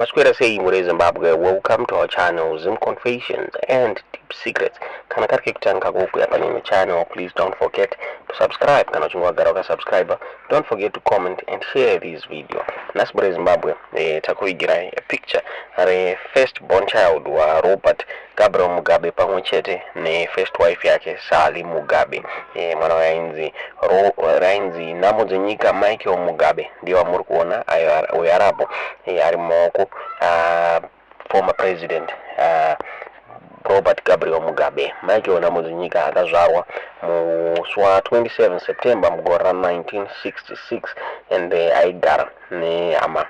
Maswera sei mhuri yeZimbabwe? Welcome to our channel, Zim Confessions and Deep Secrets. Kana kari kekutanga kuuya pane channel, please don't forget to subscribe. Kana uchinge wagara wakasubscribe, don't forget to comment and share this video. Nhasi mhuri yeZimbabwe, takuvigirai a picture refirst born child waRobert Gabriel Mugabe pamwe chete nefirst wife yake Sally Mugabe. Mwana wainzi rainzi Nhamo Dzenyika Michael Mugabe ndiye wamuri kuona uyo arapo ari mumaoko former president Robert Gabriel Mugabe. Michael Nhamo Dzenyika akazvarwa musi wa27 September mugore ra1966 and aigara nehama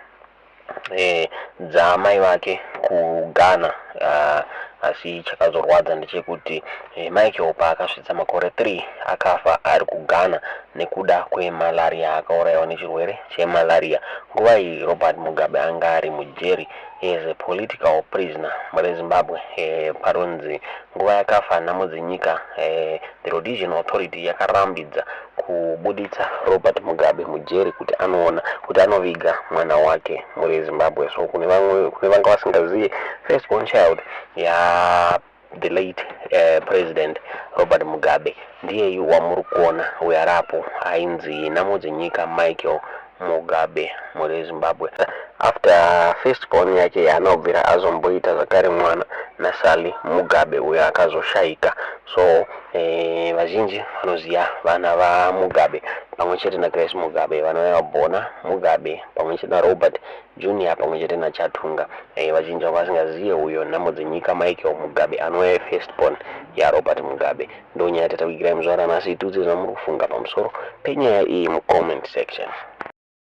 dzaamai vake kuGhana. Asi chakazorwadza ndechekuti Michael paakasvitsa makore 3 akafa ari kuGhana nekuda kwemalaria. Akaurayiwa nechirwere chemalaria. Nguva iyi Robert Mugabe anga ari mujeri as a political prisoner. Mune Zimbabwe, paronzi nguva yakafa Nhamo Dzenyika, the Rhodesian Authority yakarambidza kubuditsa Robert Mugabe mujeri kuti anoona kuti anoviga mwana wake. Muri Zimbabwe, so kune vamwe, kune vanga vasingazive, first born child ya the late President Robert Mugabe ndiyeyu wamuri kuona uyo arapo ainzi Nhamo Dzenyika Michael Mugabe. Muri Zimbabwe, after first born yake yaanobvira azomboita zvakare mwana naSally Mugabe uyo akazoshayika. So vazhinji vanoziva vana vaMugabe pamwe chete naGrace Mugabe vanova Bona Mugabe pamwe chete naRobert Junior pamwe chete naChatunga. Vazhinji vanga vasingazive uyo Nhamo Dzenyika Michael Mugabe anova first born yaRobert Mugabe. Ndo nyaya tatakuigirai muzuva ranhasi. Tiudze zvamuri kufunga pamusoro penyaya iyi mucomment section.